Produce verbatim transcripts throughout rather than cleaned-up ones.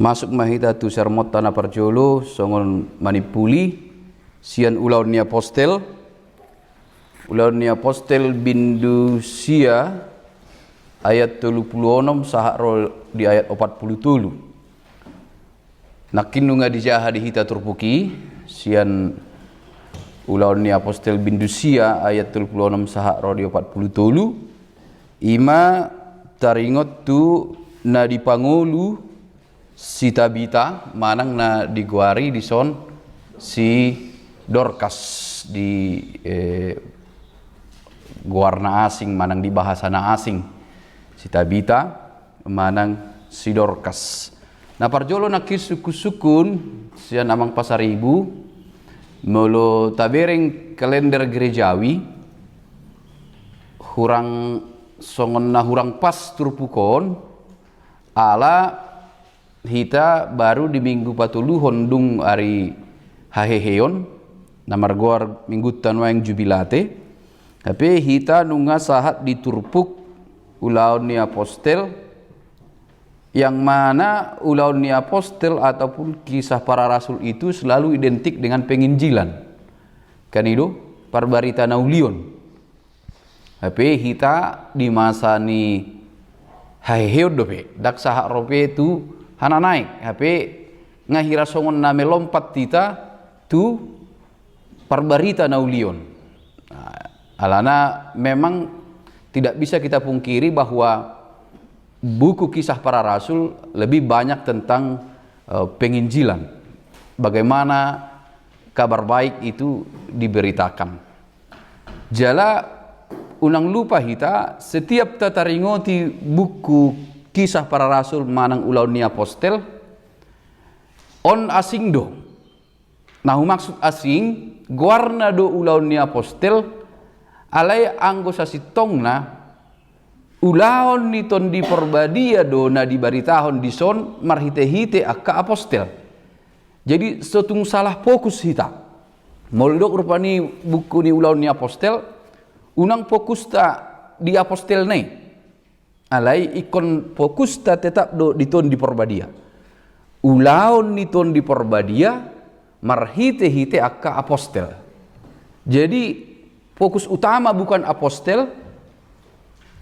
Masuk ma hita tu sermonta na parjolo, songon manimpuli sian Ulaon ni Apostel. Ulaon ni Apostel bindu sia, ayat tolu pulu onom sahat ro di ayat opat pulu tolu. Nangkin nunga dijaha di hita turpuk i, sian Ulaon ni Apostel bindu sia ayat tolu pulu onom sahat ro di opat pulu tolu, ima taringot tu na dipangolu si Tabita manang na digoari dison si Dorkas di, eh, goarna asing manang di bahasana asing. Si Tabita manang si Dorkas. Na parjolo nangkin sungkun-sungkun sian Amang Pasaribu, molo tabereng kalender gerejawi, hurang, songon na hurang pas turpuk on, ala hita baru di minggu patoluhon dung ari haheheon, na margoar minggunta nuaeng Jubilate, hape hita nunga sahat di turpuk Ulaon ni Apostel, yang mana Ulaon ni Apostel ataupun Kisah Para Rasul itu selalu identik dengan penginjilan. Kan i do, parbarita na ulion. Hape hita di masa ni haheheon dope, ndang sahat ro pe tu hana naek, hape nga hira songon na melompat hita tu parbarita na ulion. Nah, alana memang tidak bisa kita pungkiri bahwa buku Kisah Para Rasul lebih banyak tentang, eh, penginjilan. Bagaimana kabar baik itu diberitakan. Jala unang lupa hita, setiap tataringoti buku Kisah Para Rasul manang Ulaon ni Apostel, on asing do. Na humaksud asing, goarna do Ulaon ni Apostel, alai anggo sasintongna, ulaon ni Tondi Porbadia do na dibaritahon dison marhite-hite angka apostel. Jadi, so tung salah fokus hita. Molo didok rupani buku ni Ulaon ni Apostel, unang fokusta di apostelna i. Alai ingkon fokusta tetap do di Tondi Porbadia. Ulaon ni Tondi Porbadia marhite-hite angka apostel. Jadi, fokus utama bukan apostel,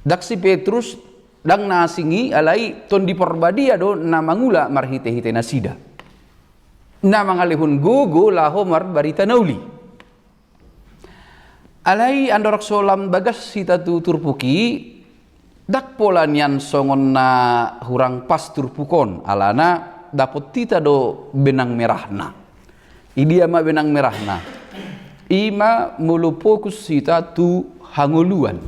ndang si Petrus, ndang na asing i, alai Tondi Porbadia do na mangula marhite-hite nasida. Na mangalehon gogo laho marbarita na uli. Alai andorang so lam bagas hita tu turpuk i, ndang pola nian songon na hurang pas turpuk on, alana dapot hita do benang merahna. Idia ma benang merahna? Ima molo fokus hita tu hangoluan.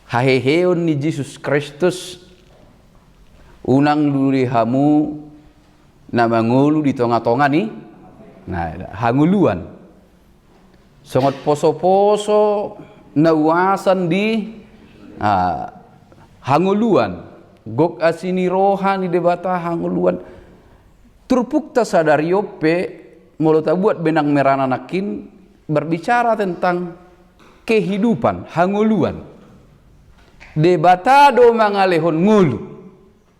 Haheheon ni Jesus Kristus, unang lului hamu na mangolu di tonga-tonga ni, nah, hangoluan. Songon poso-poso na uasan di, ah, hangoluan. Gok asi ni roha ni Debata hangoluan. Turpukta sadari on pe, molo tabuat benang merahna nangkin, berbicara tentang kehidupan, hangoluan. Debata do mangalehon ngolu.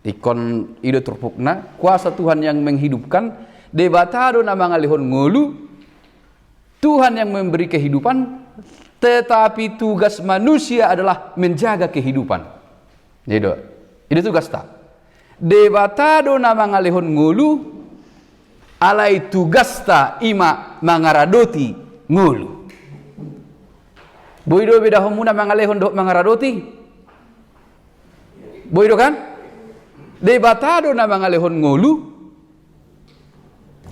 Ingkon i do turpukna, kuasa Tuhan yang menghidupkan, Debata do na mangalehon ngolu, Tuhan yang memberi kehidupan, tetapi tugas manusia adalah menjaga kehidupan. I do, i do tugasta. Debata do na mangalehon ngolu, alai tugasta ima mangaradoti ngolu. Boi do bedahonmuna mangalehon dohot mangaradoti? Boi do kan? Debata do na mangalehon ngolu,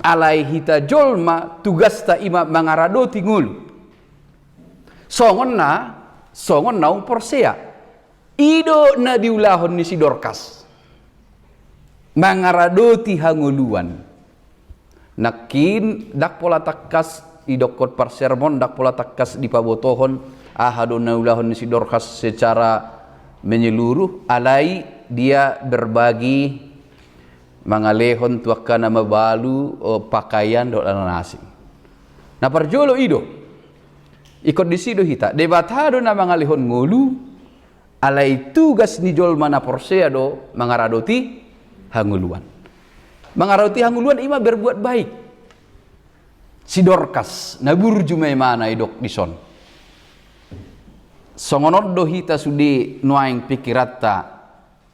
alai hita jolma tugasta ima mangaradoti ngolu. Songon na, songon na umporsea. I do na diulahon ni si Dorkas. Mangaradoti hangoluan. Nangkin ndang pola tangkas didokkon parsermon, ndang pola tangkas dipabotohon aha do na ulahon ni si Dorkas secara menyeluruh, alai dia berbagi mangalehon tu angka na mabalu, eh, pakaian dohot na asing. Na parjolo i do. Ingkon disi do hita. Debata do na mangalehon ngolu, alai tugas ni jolma na porsea do mangaradoti hangoluan. Mangaradoti hangoluan ima berbuat baik. Si Dorkas, na burju ma imana didok dison. Songon on do hita sude nuaeng pikiranta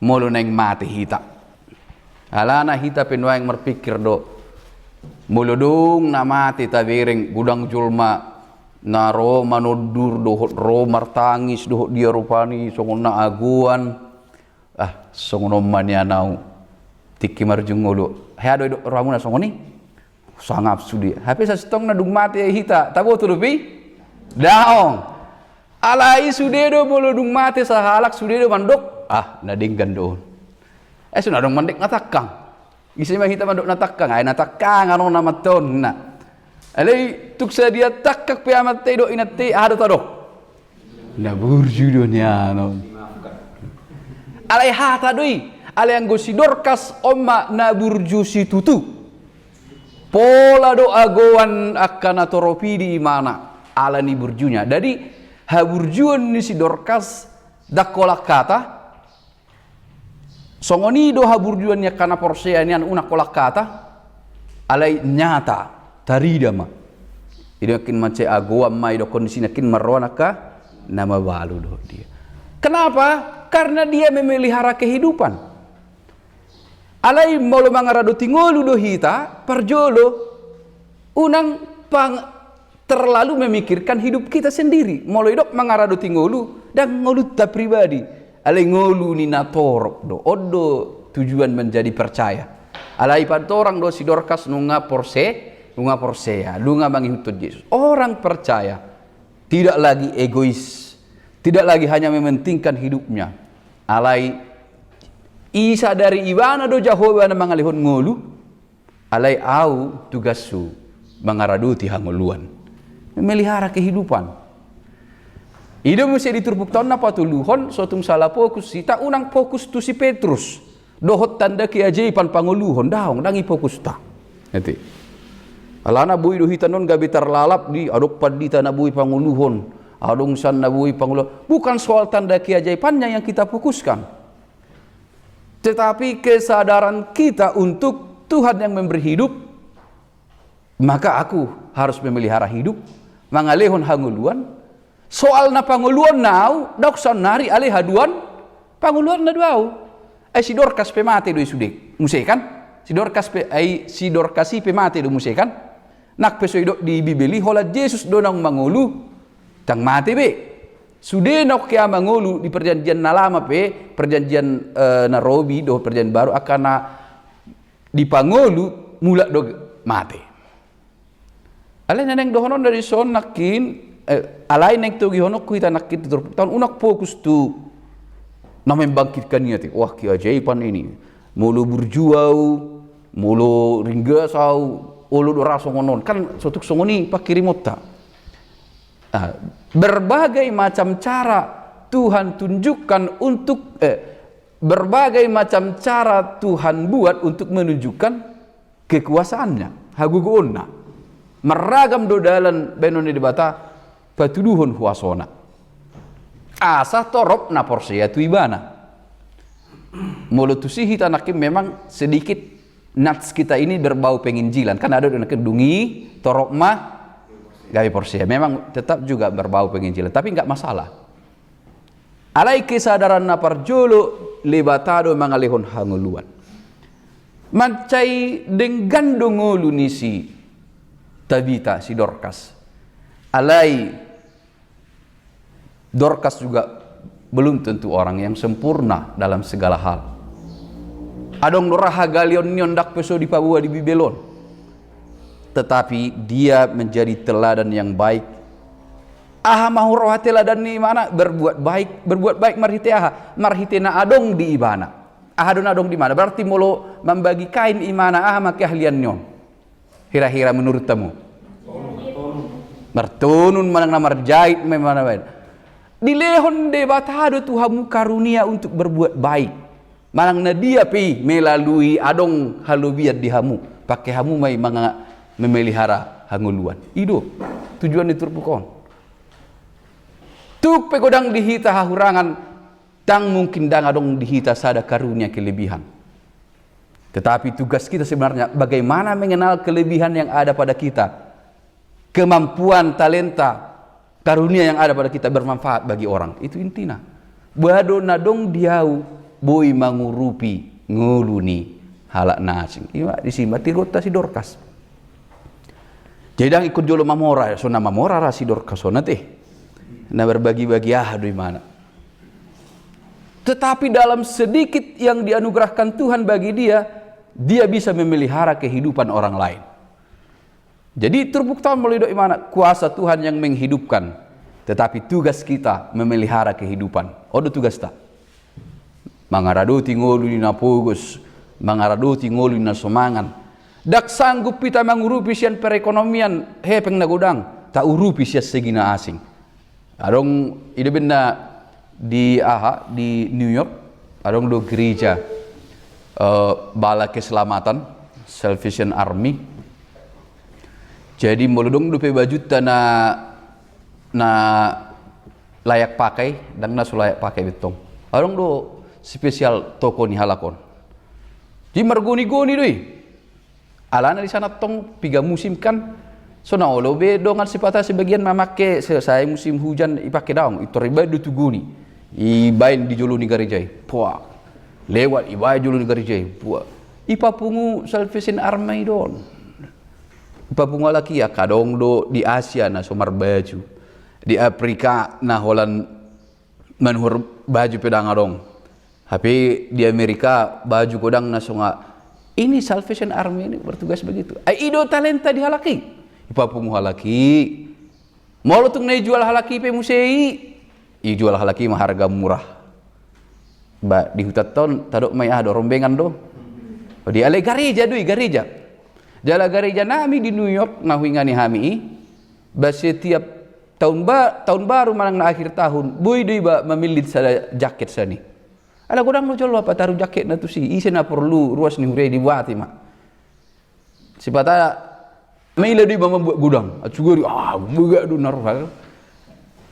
molo naeng mate hita. Alana hita pe nuaeng marpikir do, molo dung na mate tabereng, godang jolma na ro manondur dohot ro martangis dohot dia rupani songon na agoan. Ah, songon on ma nian au tingki marujung ngolu. Hea do didok rohamuna songon i? Sangap sude. Hape sasintongna dung mate hita, taboto dope i? Daong. Alai sude do molo dung mate sahalak sude do mandok, ah, na denggan do on. Eh, so na adong mandok na tangkang. Ise ma hita mandok na tangkang, ai na tangkang annon na mantonna. Alai tung sadia tangkang pe amanta i dohot inanta i, aha do tadok? Na burju do nian on. Alai hata do i, alai anggo si Dorkas on ma na burju situtu. Pola do agoan angka natorop i di imana, ala ni burjuna. Jadi, haburjuon ni si Dorkas, ndang holan hata, songon i do haburjuon ni angka na porsea nian, unang holan hata, alai nyata, tarida ma. Jadi nangkin mansai agoan ma, idokkon disi nangkin marroan angka na mabalu dohot dia. Kenapa? Karena dia memelihara kehidupan. Alai molo mangaradoti ngolu do hita, parjolo, unang pang-, terlalu memikirkan hidup kita sendiri. Molo idok mangaradoti ngolu, ndang ngolunta pribadi. Alai ngolu ni natorop do. On do tujuan menjadi percaya. Alai pantorang do si Dorkas nunga porse-, nunga porsea, nunga mangihuthon Jesus. Orang percaya tidak lagi egois, tidak lagi hanya mementingkan hidupnya. Alai isadari ibana do Jahowa na mangalehon ngolu, alai au tugashu mangaradoti hangoluan. Memelihara kehidupan. I do muse di turpukta on na patoluhon, so tung sala fokus hita, unang fokus tu si Petrus. Dohot tanda keajaiban pangoluhon, daong, ndang i fokusta. Ate. Alana boi do hita on gabe tarlalap di, adong pandita na boi pangoluhon, adong sian na boi pangoluhon. Bukan soal tanda keajaibannya yang kita fokuskan. Tetapi kesadaran kita untuk Tuhan yang memberi hidup, maka aku harus memelihara hidup, mangalehon hangoluan. Soal na pangoluonna au, ndang saonnari alai haduan pangoluonna do au. Ai si Dorkas pe mate do i sude, muse kan? Si Dorkas pe, ai si Dorkas i pe mate do muse kan? Nang pe so idok di Bibel i, holan Jesus do naung mangolu, ndang mate be. Sude naung hea mangolu di perjanjian na lama pe, perjanjian, eh, na robi dohot perjanjian baru, angka na dipangolu mulak do mate. Alai na naeng dohononna dison nangkin, eh, alai naeng togihononku hita nangkin tu turpukta on, unang fokus tu na membangkitkan i ate. Wah, keajaiban ini. Molo burju au, molo ringgas au, olo do ra songon on. Kan so tung songon i pangkirimonta. Ah, berbagai macam cara Tuhan tunjukkan untuk, eh, berbagai macam cara Tuhan buat untuk menunjukkan kekuasaannya, hagogoonna. Marragam do dalan baenon ni Debata patuduhon huasona. Asa torop na porsea tu ibana. Molo tusi hita nangkin memang sedikit nats kita ini berbau penginjilan. Kan adong do nangkin dung i torop ma gabe porsea. Memang tetap juga berbau penginjilan, tapi nggak masalah. Alai kesadaran na parjolo, Debata do mangalehon hangoluan. Mansai denggan do ngolu ni si Tabita, si Dorkas. Alai Dorkas juga belum tentu orang yang sempurna dalam segala hal. Adong do ra hagaleon ni on ndang pe so dipaboa di Bibel on. Tetapi dia menjadi teladan yang baik. Aha ma huroha teladan ni ibana? Berbuat baik. Berbuat baik marhite aha? Marhite na adong di ibana. Aha do na adong di ibana? Berarti molo mambagi kain ibana, aha ma keahlian ni on? Hira-hira menurut hamu? Martonun manang na marjait ma ibana baen. Dilehon Debata do tu hamu karunia untuk berbuat baik. Manang na dia pe i melalui adong halobian di hamu, pake hamu ma i manga-, memelihara hangoluan. I do tujuan ni turpuk on. Tung pe godang di hita hahurangan, ndang mungkin ndang adong di hita sada karunia kelebihan. Tetapi tugas kita sebenarnya bagaimana mengenal kelebihan yang ada pada kita, kemampuan, talenta, karunia yang ada pada kita bermanfaat bagi orang. Itu intina. Boha do na adong di ahu boi mangurupi ngolu ni halak na asing. Ima disi ma tiruonta si Dorkas. Jadi ndang ingkon jolo mamora, so na mamora ra si Dorkas on ate. Na marbagi-bagi aha do imana. Tetapi dalam sedikit yang dianugerahkan Tuhan bagi dia, dia bisa memelihara kehidupan orang lain. Jadi turpukta on molo didok imana, kuasa Tuhan yang menghidupkan, tetapi tugas kita memelihara kehidupan. On do tugasta. Mangaradoti ngolu ni na pogos, mangaradoti ngolu ni na so mangan. Ndang sanggup hita mangurupi sian perekonomian hepeng na godang, taurupi sian segi na asing. Adong, i do umbahen na di aha, di New York, adong do gereja, eh, Bala Keselamatan, Salvation Army. Jadi molo adong dope bajunta na, na layak pakai, ndang na so layak pakai be tong. Adong do spesial toko ni halak on. Jadi margoni-goni do i. Alana di sana tong piga musim kan, so na olo be dongan sipata sebagian mamake, se-, sai musim hujan ipake daong, itor ibaen do tu goni. Ibaen di jolo ni gareja i. Puak. Lewat ibaen jolo ni gareja i. Puak. Ipapungu Salvation Army do on. Ipapungu halak i, angka adong do di Asia na so marbaju. Di Afrika na holan manuhor baju pe ndang adong. Hape di Amerika baju godang na songon, ini Salvation Army ini bertugas begitu. Ai i do talenta di halak i. Ipapungu halak i. Molo tung na ijual halak i pe muse i, ijual halak i ma harga murah. Ba di hutanta on tadok ma i aha do, rombengan do. Di alai gareja do i, gareja. Jala gareja nami di New York na huingani hami i, ba setiap tahun ba-, tahun baru manang na akhir tahun, boi do iba mamillit sada jaket sian i. Ala godang do jolo pataru jaketna tusi, ise na porlu ruas ni huria i dibuati ma. Sipata maila do iba mambuat godang, atsugari, ah, bagak do na roha.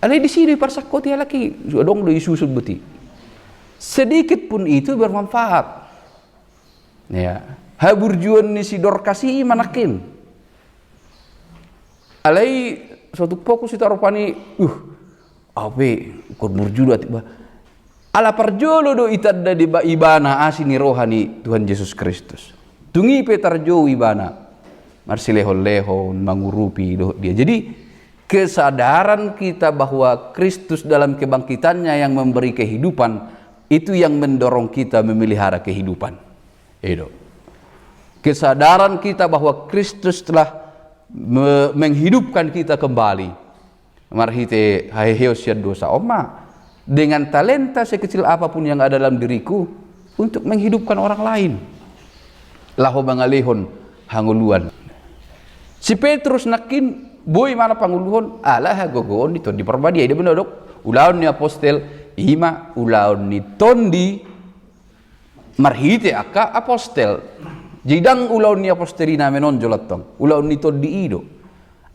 Alai disi do iparsangkoti halak i, adong do isusun boti. Sedikit pun itu bermanfaat. Ya. Haburjuon ni si Dorkas i manangkin. Alai so tung fokus hita rupani, uh, ape, ingkon burju do atik ba. Ala parjolo do itanda di ba-, ibana asi ni roha ni Tuhan Jesus Kristus. Tung i pe tarjou ibana. Marsilehon-lehon, mangurupi dohot dia. Jadi, kesadaran kita bahwa Kristus dalam kebangkitannya yang memberi kehidupan, itu yang mendorong kita memelihara kehidupan. Itu. Kesadaran kita bahwa Kristus telah me-, menghidupkan kita kembali. Marhite haheheon sian dosa. On ma, dengan talenta sekecil apapun yang ada dalam diriku, untuk menghidupkan orang lain. Laho mangalehon hangoluan. Si Petrus nangkin boi ma na pangoluhon ala hagogoon ni Tondi Parbadia. I do umbahen na didok, ulaon ni apostel, i ma ulaon ni Tondi marhite angka apostel. Jadi ndang ulaon ni apostel i na menonjol antong, ulaon ni Tondi i do.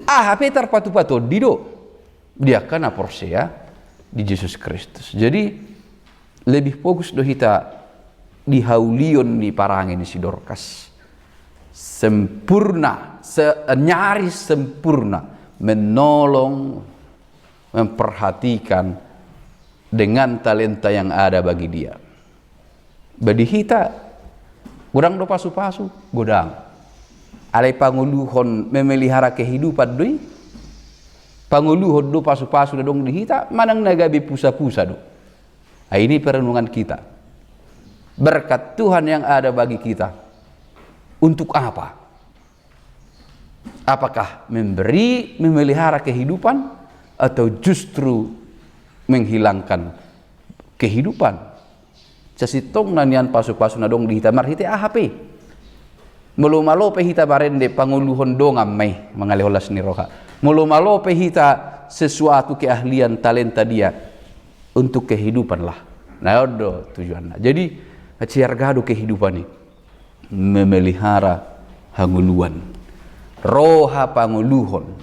Aha pe tarpatupa Tondi do di angka na porsea di Jesus Kristus. Jadi, lebih fokus do hita di haulion ni parange ni si Dorkas. Sempurna, se-, nyaris sempurna menolong, memperhatikan dengan talenta yang ada bagi dia. Ba di hita, godang do pasu-pasu, godang. Alai pangoluhon memelihara kehidupan do i. Pangoluhon do pasu-pasu na adong di hita, manang na gabe pusa-pusa do. Nah, ini perenungan kita. Berkat Tuhan yang ada bagi kita. Untuk apa? Apakah memberi, memelihara kehidupan, atau justru menghilangkan kehidupan? Sasintongna nian pasu-pasu na adong di hita marhite aha pe. Molo malo pe hita marende pangoluhon dongan ma i mangalehon las ni roha. Molo malo pe hita sesuatu keahlian talenta dia untuk kehidupan lah. Nah, on do tujuanna. Jadi, siarga do kehidupan i. Memelihara hangoluan. Roha pangoluhon.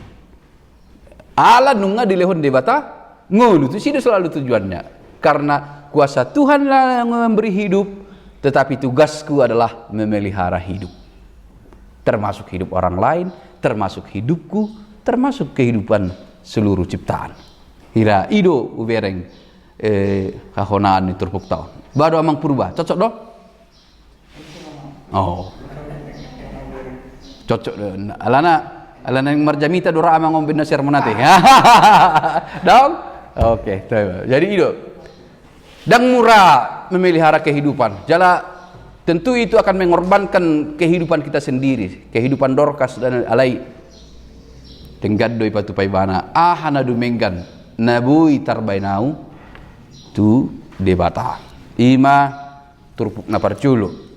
Ala nunga dilehon Debata ngolu, tusi do selalu tujuannya. Karena kuasa Tuhan lah yang memberi hidup, Tetapi tugasku adalah memelihara hidup. Termasuk hidup orang lain, termasuk hidupku, termasuk kehidupan seluruh ciptaan. Hira i do hubereng, eh, hahonaan ni turpukta on. Ba do Amang Purba, cocok do? Oh. Cocok do. Alana, alana marjamita do ra Amang on, umbahen na siar ma ate. Dong? Oke, coba. Jadi i do. Ndang mura memelihara kehidupan. Jala tentu itu akan mengorbankan kehidupan kita sendiri, kehidupan Dorcas dan alai. Denggan do ipatupa ibana aha na dumenggan na boi tarbahen au tu Debata. I ma turpuk na parjolo.